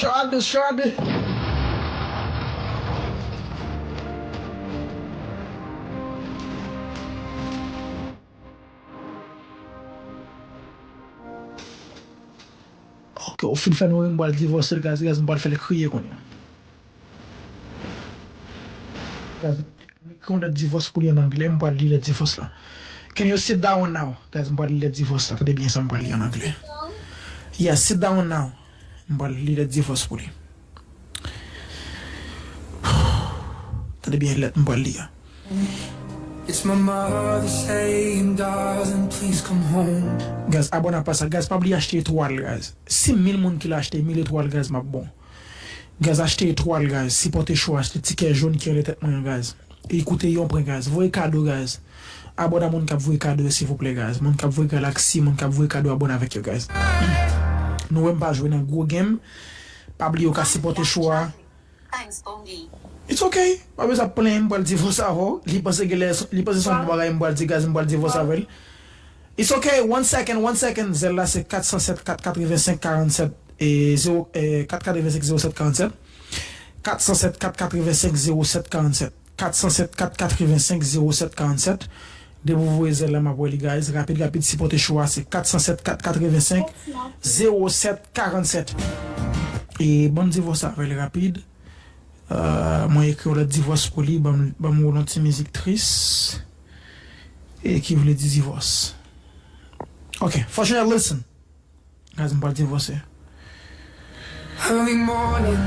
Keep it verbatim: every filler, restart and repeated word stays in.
Charlie, Charlie. Ok, ou fin fè nou ri, m pral divòse l, guys, guys, m pral fè l kriye kounye a. Guys, m ekri yon lèt divòs pou li an anglè, m pral li lèt divòs la. Can you sit down now? Guys, m pral li lèt divòs la. Tande byen sa m pral li an anglè. Yeah, sit down now. M pral li lèt divòs pou li. Tande byen lèt m pral li a. It's my mother saying, darling, please come home. Guys, abòne pa sa. Guys, pa bliye achte etwal, guys. Si mil moun ki la achte mil etwal, guys, m ap bon. Guys, achte etwal, guys. Sipòte show, achte tikè jòn ki anlè tèt mwen an, guys. E koute yon pwen, guys. Voye kado, guys. Abòne a moun k ap voye kado yo, silvouplè, guys. Moun k ap voye galaksi, moun k ap voye kado, abòne avèk yo, guys. Nou wè m pa jwe nan gwo game. Pa bliye ou ka sipòte show a. Thanks, Bongi. It's okay. Pa bezwen ap plenyen, m pral divòse avè w. Li panse genlè, li panse se yon bon bagay, m pral di, guys, m pral divòse avè l. It's okay. One second, one second. Zèl la se kat san sèt kat katrevensenk karannsèt e zéro, eh, kat katrevensenk zéro sèt karannsèt. Kat san sèt kat katrevensenk zéro sèt karannsèt. Kat san sèt kat katrevensenk zéro sèt karannsèt. Depi w voye zèl la, m ap wè li, guys. Rapid, rapid, sipòte show a, se kat san sèt kat katrevensenk zéro sèt karannsèt. E ban m divòse avè l rapid. Euh, mwen ekri yon lèt divòs pou li, ban m, ban m woule yon ti mizik tris. E ki vle di divòs. Ok, Fortunate, listen. Guys, m pral divòse. Early morning,